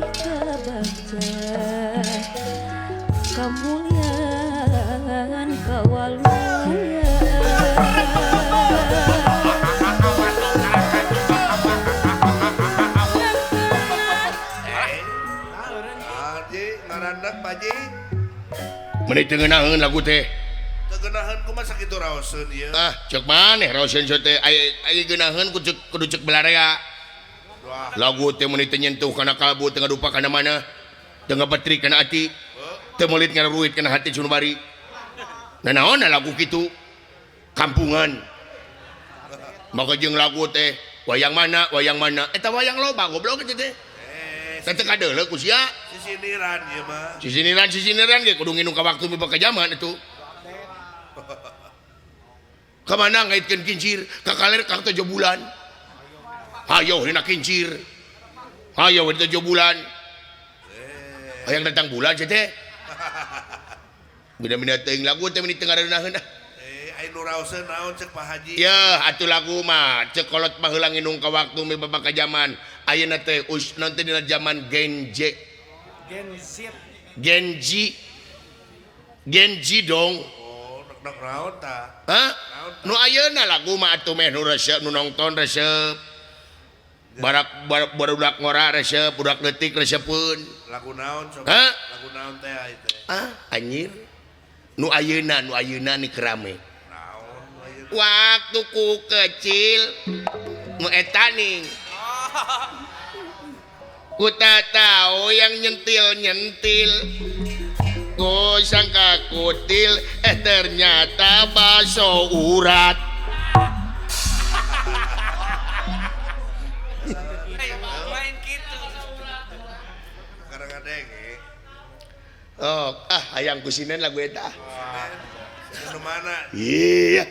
kasih kabagja kamuliaan kawaluya. Meni teu ngeunaheun lagu teh. Teu ngeunaheun kumaha sakitu raoseun ieu? Ah, cek maneh raoseun teh aya ngeunaheun kudu cek balarea. Lagu teh meuni teu nyentuh kana kalbu, teu ngadupa kana mana, teu ngabetrik kana ati, teu meulit ngaruit kana hati sunubari. Nanaonna lagu kitu? Kampungan. Maka jeung lagu teh wayang mana, wayang mana. Eta wayang loba goblok teh teh. Teh teu kadeuleu ku sia. Sisiniran ieu mah. Sisiniran sisiniran ge kudu nginum ka waktu mibaka zaman itu. Ka mana ngaitkeun kincir ka kaler ka 7 bulan. Hayo dina kincir. Hayo dina 7 bulan. Hayang datang bulan sia teh. Beda-beda teuing lagu teh meni teu ngareunahkeun ah. Ai nu raoseun naon cek Pak Haji? Yeuh atuh lagu mah cek kolot baheula nginung ka waktu mibaka zaman. Ayeuna teh us naon teh dina zaman Gen Z. Gen Z. Gen Z. Gen Z dong. Oh, nek naon tah? Hah? Nu ayeuna lagu mah atuh meh nu resep nu nongton resep. Barak barudak ngora resep, budak leutik resepeun. Lagu naon coba? Hah? Lagu naon teh ieu teh? Ah, anjir. Nu ayeuna, nu ayeuna ni kerame. Naon ayeuna? Waktu ku kecil nu eta ning. Ku tak tahu yang nyentil-nyentil. Ku sangka kutil, ternyata bakso urat. Main gitu. Karena ngadenge. Oh, ah hayang kusinen lagu eta. Sinen nu mana? Iya.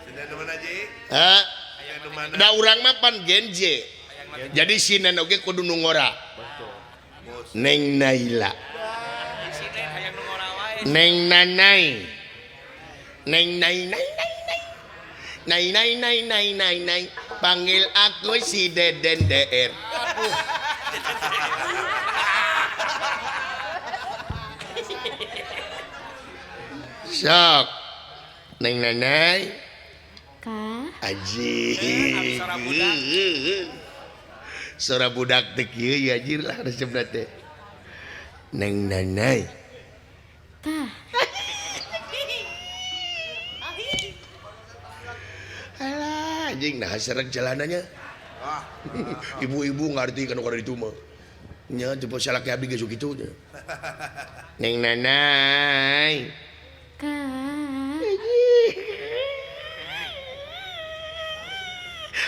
Sinen nu mana, Ji? Hah? Sinen nu mana? Da urang mah pan Gen Z. Jadi sinen oge kudu nu ngora. Neng Naila. Neng Nanai. Neng Nai Nai Nai Nai. Nai Nai Nai Nai Nai Nai. Panggil aku si Deden DR. Sok. Neng Nanai. Ka. Aji. Suara budak teh kieu ya anjir lah resepna teh. Neng Nanai. Ka. Alah anjing nah serek jalanannya. Ibu-ibu ngarti kana kada ditu mah. Nya jempol salaki abdi geus kitu nya. Neng Nanai. Ka.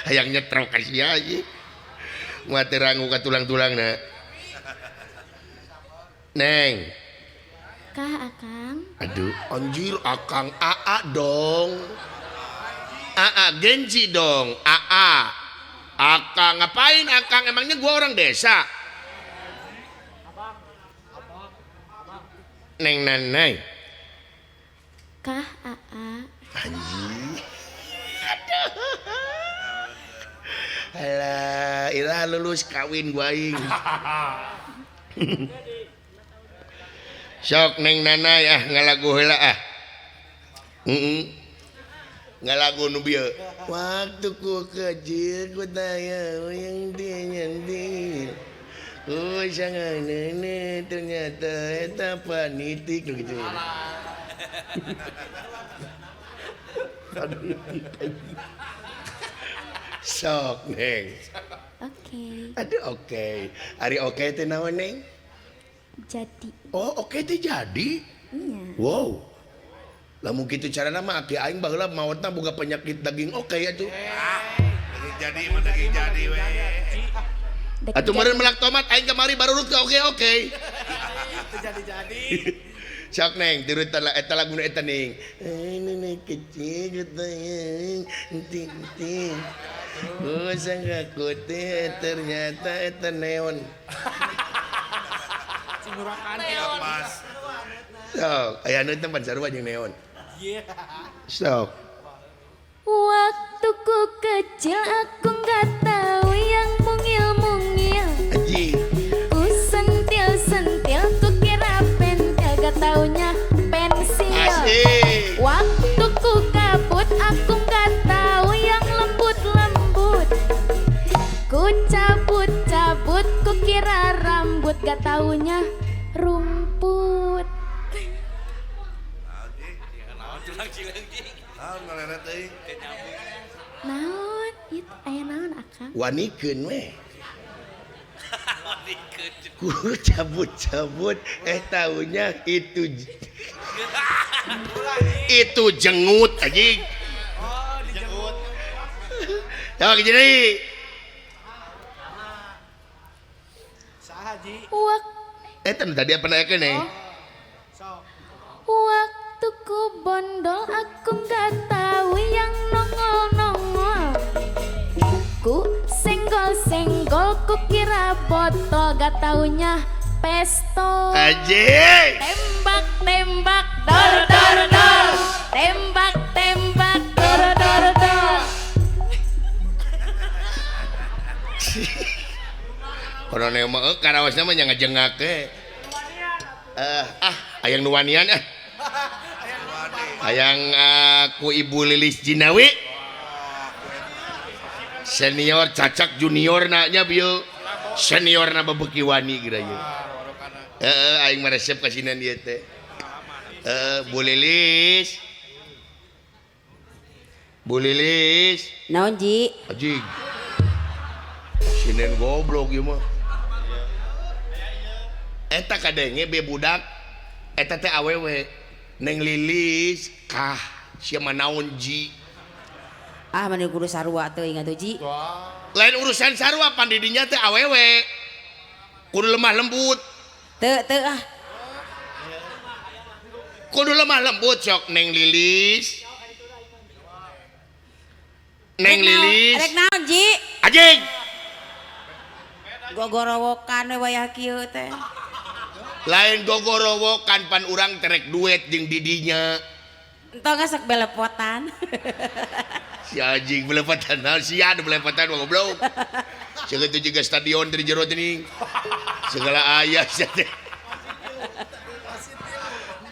Hayang nyetrok ka sia anjing. Mati rangu ka tulang-tulangna. Neng. Kah akang? Aduh, anjir akang AA dong. AA Genji dong, AA. Akang ngapain akang? Emangnya gua orang desa? Neng Nanai. Kah AA. Anjir. Aduh. Alah, ira lulus kawin gua aing. Sok Neng Nanai ah ngalagu heula ah. Heeh. Ngalagu nu bieu. Waktu ku kecil ku tanya yang dia nyentil. Ku sangat nenek ternyata eta panitik gitu. Sok Neng. Oke. Aduh oke. Ari oke teh naon Neng? Jadi. Oh oke teh jadi? Iya. Wow. Lamun kitu carana mah aki aing baheula maotna boga penyakit daging oke atuh. Daging jadi mah daging jadi we. Atuh meureun melak tomat aing kamari barurut ka oke oke. Teu jadi-jadi. Sok Neng turut eta laguna eta Neng. Ini kecil gitu ting ting. Oh sangka kote ternyata eta neon. Cingurakan pas. Sok aya nu teh pan sarua jeung neon. Iya. Sok. Waktu ku kecil aku nggak tahu yang mungil-mungil. Aji. Ku kukira rambut, gak taunya rumput. Naon ngaleret euy? Naon? Itu aya naon akang? Wanikeun we. Ku cabut-cabut taunya itu itu jengut anjing. Oh, dijenggut. Tah jadi. Saha Ji? Eta tadi apa naekeun nih? Sok. Waktu ku bondol aku nggak tahu yang nongol-nongol. Ku senggol-senggol ku kira botol, gak taunya pesto. Anjing. Tembak-tembak dor dor dor. Tembak-tembak dor dor dor. Kono mah karawasna mah nya ngajengak ge. Hayang nu wanian ah. Hayang ku Ibu Lilis Jinawi. Senior cacak junior na nya bieu. Senior na bebeuki wani geura ieu. Heeh, aing mah resep ka sinan ieu teh. Bu Lilis. Bu Lilis. Naon Ji? Anjing. Sinen goblok ieu mah. Eta kadenge be budak eta teh awewe Neng Lilis kah sia mah naon Ji? Ah mah kudu sarua teuing atuh Ji. Lain urusan sarua pan di dinya teh awewe. Kudu lemah lembut. Teu teu ah. Kudu lemah lembut sok Neng Lilis. Neng Lilis. Rek naon Ji? Anjing. Gogorowokan we wayah kieu teh. Lain gogorowokan pan urang terek duet jeung didinya. Entong sok belepotan. Si anjing belepotan naon sia nu belepotan mah goblok. Sakitu juga stadion dari jero teuing. Segala aya sia teh.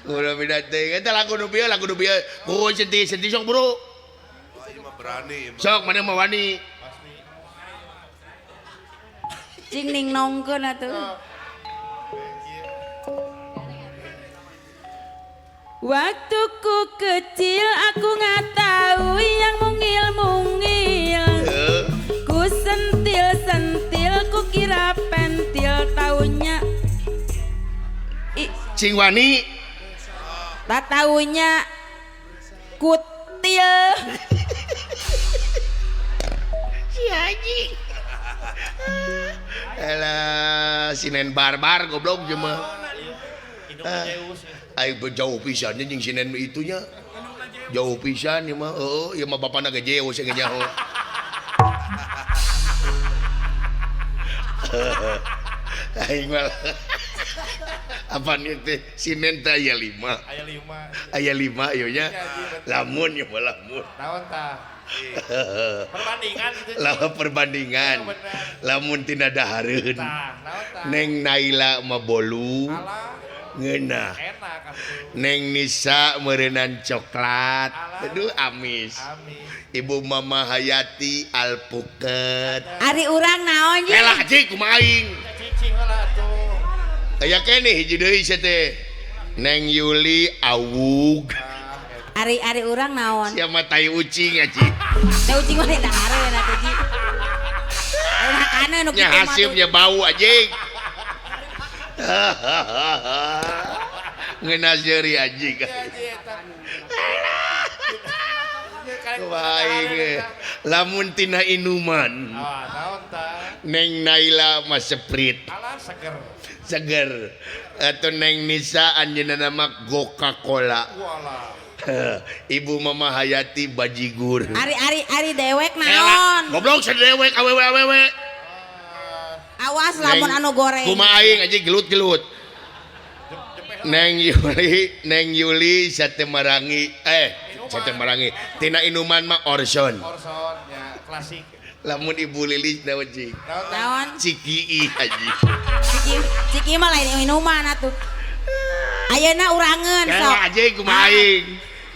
Ulah beda teh. Eta lagu nu bieu, lagu nu bieu. Oh sedih-sedih sok bro. Wah, ieu mah berani ieu mah. Sok maneh mah wani. Cing ning nongkeun atuh. Waktu ku kecil aku nggak tahu yang mungil-mungil. Ku sentil-sentil ku kira pentil, taunya cing wani. Tak taunya kutil. Si anjing. Elah, sinen barbar goblok jeung mah. Aing jauh pisan jeung sinen itunya. Jauh pisan ieu mah. Heueuh, ieu mah bapana ge Zeus ge nyaho. Aing mah apaan ieu teh sinen teh aya 5. Aya 5. Aya 5 ieu nya. Lamun ieu mah lamun. Naon tah? Perbandingan gitu. Lah perbandingan. Lamun tina dahareun. Neng Naila mah bolu. Ngeunah. Neng Nisa meureunan coklat. Aduh amis. Ibu Mama Hayati alpuket. Ari urang naon Ji? Elah Ji kumaha aing? Cicing heula atuh. Aya keneh hiji deui sia teh. Neng Yuli awug. Ari-ari urang naon? Sia mah tai ucing aji. Tai ucing mah dahareun atuh Ji. Enakan nu kitu Nya mah. Hasimnya bau anjing. Ngeunah seuri anjing. Kumaha aing lamun tina inuman. Ah, naon tah? Neng Naila mah Sprite. Alah seger. Seger. Atau Neng Nisa anjeunna mah Coca-Cola. Walah. Ibu Mama Hayati bajigur. Ari-ari ari dewek naon? Goblok sadewek awewe awewe. Awas lamun anu goreng. Kumaha aing anjing gelut-gelut. Neng Yuli sate marangi sate marangi tina inuman mah Orson. Orson ya klasik. Lamun Ibu Lilis naon cing? Naon? Ciki haji. Ciki mah lain minuman atuh. Ayeuna urangeun sok. Kalah anjing kumaha aing.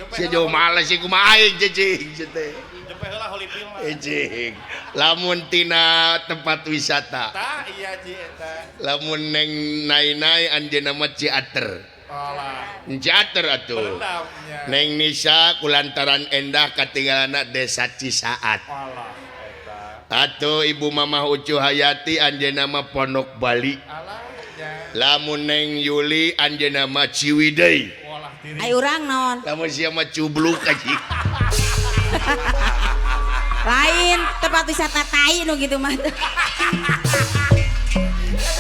Sia jauh males sih kumaha aing cicing teh. Jepe heula Holyfield mah. Cicing. Lamun tina tempat wisata. Tah iya Ji eta. Lamun neng nai-nai anjeunna mah Ciater. Alah. Ciater atuh. Neng Nisa kulantaran endah katinggalana desa Cisaat. Alah eta. Atuh Ibu Mamah Ucu Hayati anjeunna mah Pondok Bali. Alah nya. Lamun Neng Yuli anjeunna mah Ciwidey. Walah diri. Ai urang naon? Lamun sia mah cubluk aji. Lain tempat wisata tai nu gitu mah.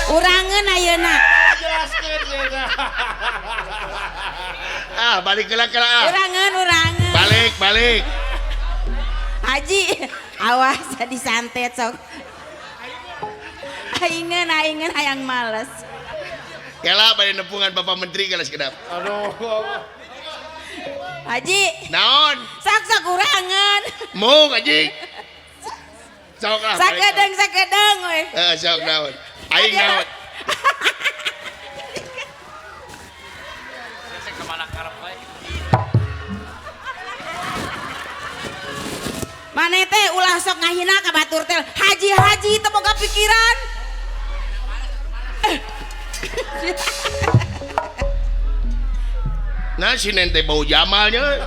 Urangeun ayeuna. Jelaskeun cenah. Ah, balik heula ah. Urangeun, urangeun. Balik, balik. Haji, awas disantet sok. Aingeun, aingeun hayang males. Kela bade nepungan Bapak Menteri kala sekedap. Aduh. Haji. Naon? Sok sok urangeun. Mung haji. Sok ah. Sakedeung sakedeung we. Heeh, sok naon. Aing naon? Maneh teh ulah sok ngahina ka batur teh. Haji-haji teu boga pikiran. Nah si nente bau jamalnya.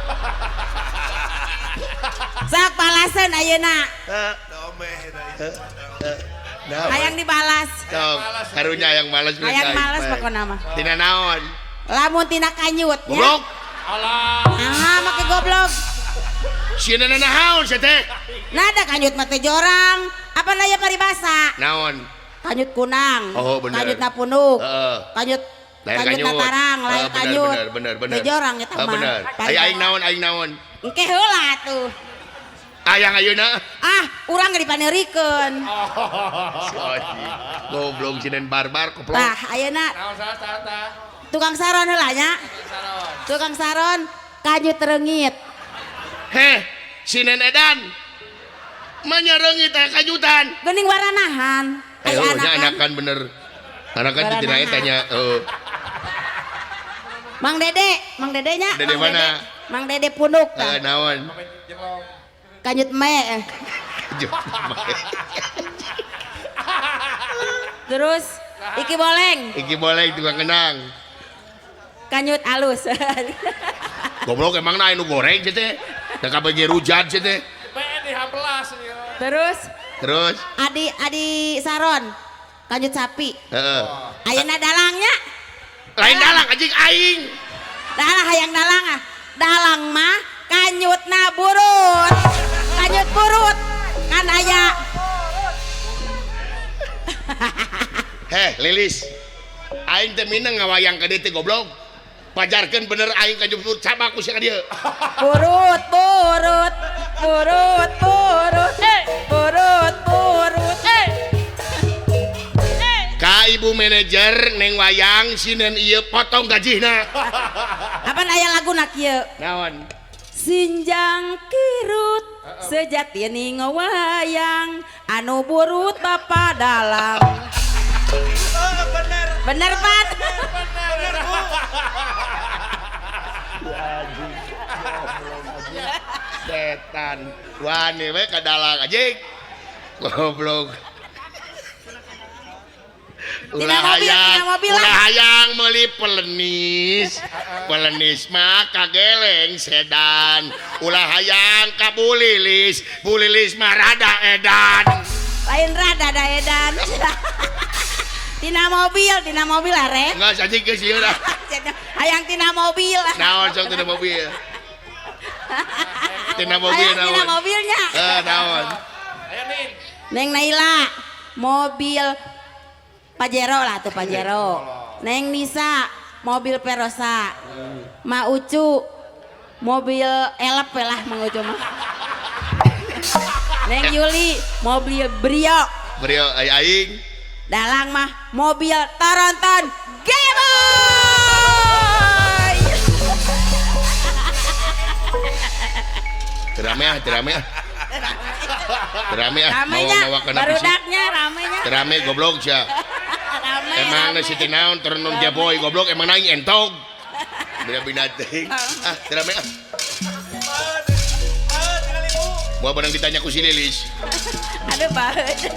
Sok balasan ayeuna. Hayang dibalas. Sok karunya hayang malas. Hayang malas pokona mah. Tina naon? Lamun tina kanyut nya. Goblok. Alah. Ah, make goblok. Si nana naon sia teh? Nada kanyut mah teh jorang. Apa aya paribasa? Naon? Kanyut kunang. Oh, bener. Kanyut napunuk. Heeh. Kanyut kanyut natarang, lain kanyut. Bener, bener, bener. Teh jorang eta mah. Bener. Aya aing naon, aing naon. Engke heula atuh. Ayang ayeuna. Ah, urang geus dipaneurikeun. Goblok sinen barbar koplok. Tah, ayeuna. Naon salah tah? Tukang saron heula nya. Tukang saron kanyut reungit. Heh, sinen edan. Manya reungit aya kanyutan. Geuning waranahan. Eh, oh, nya anakan bener. Anakan teh tina eta nya, heeh. Mang Dede, Mang Dede nya. Dede mana? Mang Dede Punuk tah. Heeh, naon? Kanyut me. Terus Iki Boleng. Iki Boleng tukang kenang. Kanyut alus. Goblok emang na anu goreng sih teh. Da kabeh rujat sih teh. Terus terus Adi Adi Saron kanyut sapi. Heeh. Ayeuna dalangnya. Lain dalang anjing aing. Dalang hayang dalang ah. Dalang mah kanyutna burut. Kanyut burut kan aya. Heh, Lilis. Aing teh mineng ngawayang ka dieu teh goblok. Pajarkeun bener aing ka juput cabak ku sia ka dieu. Burut, burut, burut, burut. Burut, burut. Ka ibu manajer neng wayang sinen ieu potong gajihna. Apan aya laguna kieu? Naon? Sinjang kirut sejati wayang anu burut bapa dalang. Oh, bener. Bener, Pak. Bener, Bu. Setan. Wani we ka dalang anjing. Goblok. Ulah hayang, ulah hayang meuli pelenis. Pelenis mah kageleng sedan. Ulah hayang ka bulilis, bulilis mah rada edan. Lain rada da edan. Tina mobil arek. Enggak anjing geus ieu dah. Hayang tina mobil. Naon sok tina mobil? Tina mobil naon? Tina mobilnya. Heeh, naon? Ayo Nin. Neng Naila, mobil Pajero lah tuh Pajero. Neng Nisa, mobil Perosa. Ma Ucu, mobil elep lah Mang Ucu mah. Neng Yuli, mobil Brio. Brio ai aing. Dalang mah mobil Toronton Geboy. Terame ah, terame ah. Terame ah, ramenya, mawa-mawa kana bisi. Barudaknya ramenya. Terame goblok sia. Emang si tinaon terenung Geboy goblok emang aing entog. Beda-beda teuing. Ah, terame ah. Moal barang ditanya ku si Lilis. Aduh baheut.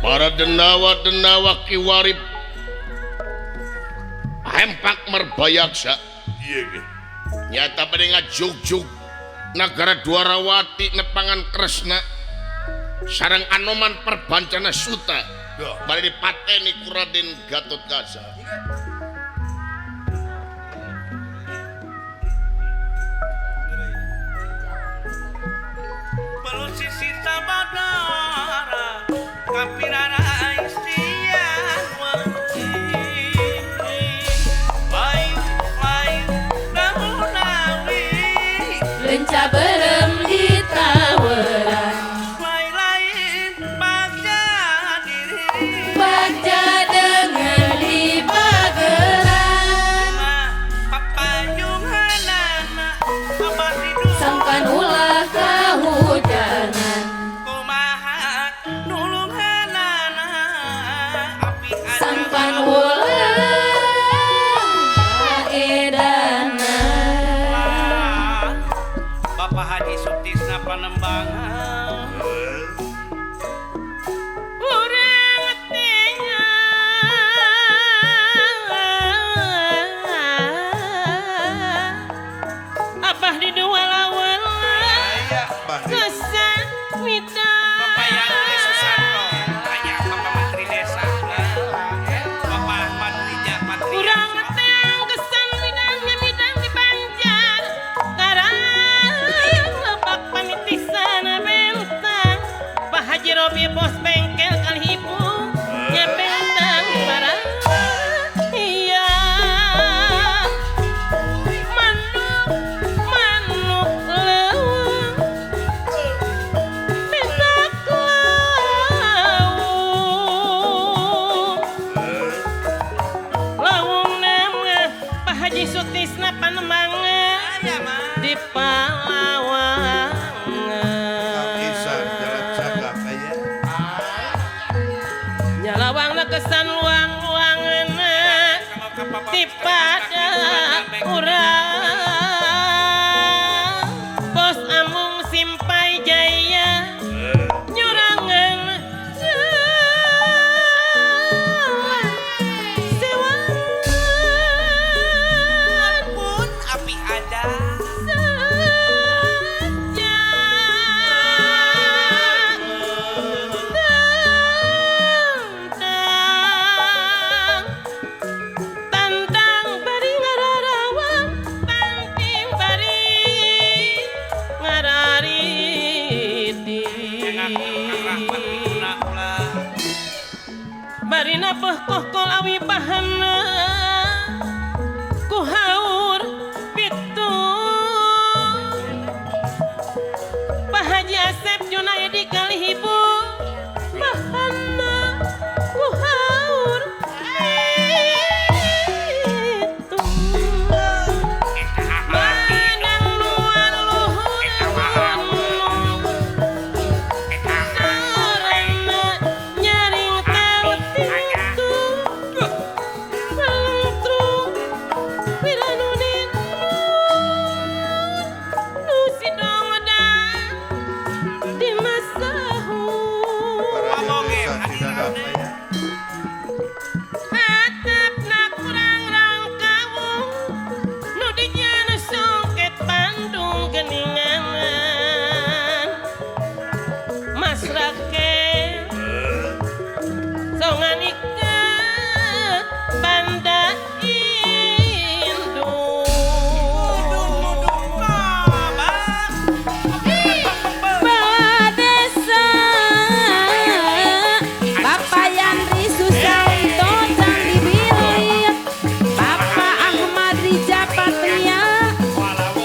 Para denawa-denawa kiwarib hempak merbayaksa. Iya ge. Nyata bade ngajugjug nagara Dwarawati nepangan Kresna sareng Anoman Perbancana Suta bade dipateni ku Raden Gatotkaca. Lenca berem di taweran, bagja dengan di pageran, sangkan ulah kahujanan, sangkan ulah edana. Bapak Haji Sutisna Panembangan urang tinggal abah di dua lawan kesan mita Bapak Yangri Susanto ayah Bapak Menteri Desa Bapak Ahmad Rija Patria urang teng kesan midang midang di Banjar karang lepak panitisana bentang Pak Haji Robi bos bengkel kali ibu nya bentang barang iya manuk manuk leuweung bentak lawung lawung nama Pak Haji Sutisna Panembangan di Palawangan. Kapisan jalan cagak aya. Nyalawangna kesan luang-luangeuna ti pada urang bos amung simpai jaya nyurangan jalan sewan pun api ada saja tentang tantang bari ngararawan tangting bari ngarariti bari napeh kohkol awi bahana ku haur pitu Pak Haji Asep Junaidi kali ibu bahana ku haur pitu Manang luar luhur gunung sarana nyaring taltitu Malengtrung wiranunin nu sidongdang di masahu Para desa Cidadap aya. Atapna kurang rangkawung nu dijana songket Bandung geningan Mas Rakel songan iket banda indung Badesa Bapak Yandri Susanto Candi Bilik Bapak Ahmad Rija Patria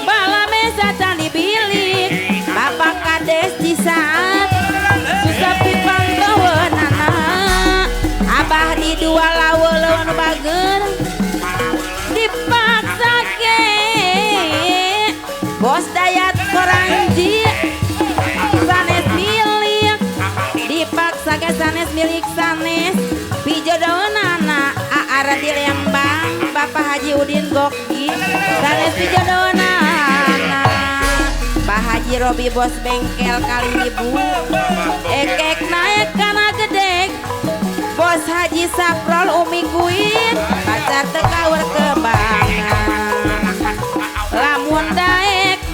Bala Mesa Candi Bilik Bapak Kades Cisaat Susapi Panggawenana Abah di dua lawe nu bager dipaksa ke sanes milik sanes pijodohna Aara di Lembang Bapak Haji Udin Goki sanes pijodohna Pak Haji Robi bos bengkel kali ibu ekek naik kana gedek bos Haji Saprol Umi Kuin pacar tekawar kebangan lamun daek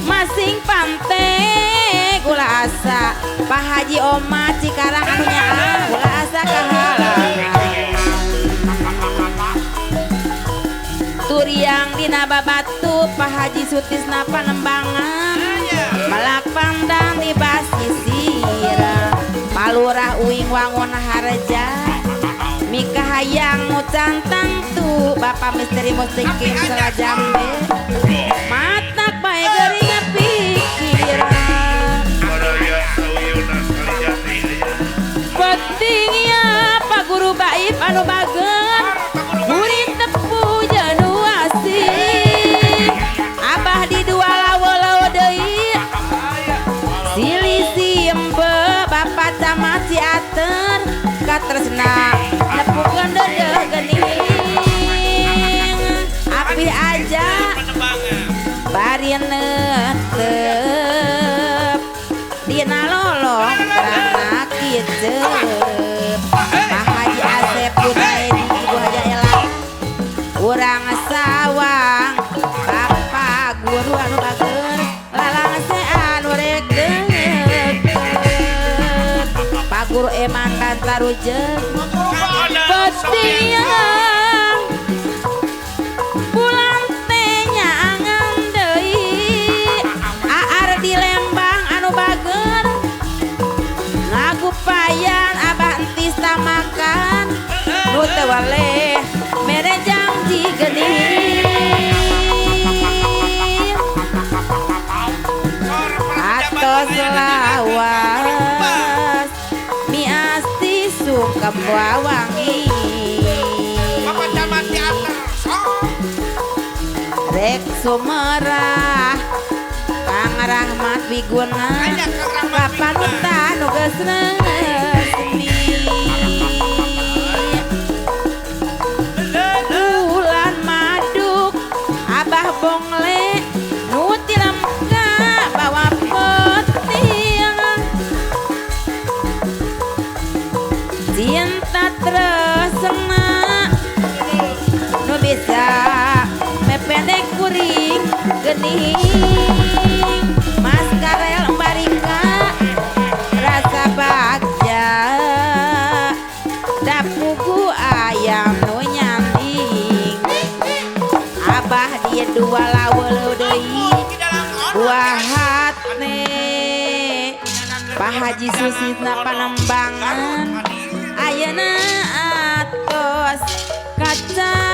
masing pantek ulah asa Pak Haji Oma Cikarang anu nyaah ulah asa kahalangan turiang dina babatu Pak Haji Sutisna Panembangan melak pandang di basisira Palurah Uing Wangun Harja mikahayang nu tangtu Bapak Misteri Mustiqim Selajambe matak bae geuring pikiran penting ya Pak Guru Baib anu bager kuring tepu jeung asih abah di dua lawo-lawo deui silih simpe Bapak Camat Ciater katresna nepukeun deudeuh geuning api aja bari netep dina lolong karena kicep Pak Haji Asep Junaidi Ibu Haja Ela urang sawang Bapak guru anu bager lalangsean rek deukeut Pak Guru Eman Bantarujeng petiang bulan teh nyaangan deui Aar di Lembang anu bager ngagupayan abah entis tamakan nu teu waleh mere janji geuning atos lawas miasti sungkem wawangi rek sumerah Kang Rahmat Wiguna papanutan nu geus resmi bulan maduk abah bongle nu tilemka bawa peting cinta tresna nu bisa mependek kuring geuning Mas Karel Barika rasa bagja dapugu ayam nu nyanding abah dia dua laweuleuh deui buah hatne Pak Haji Susisna Panembangan ayeuna atos kacangki.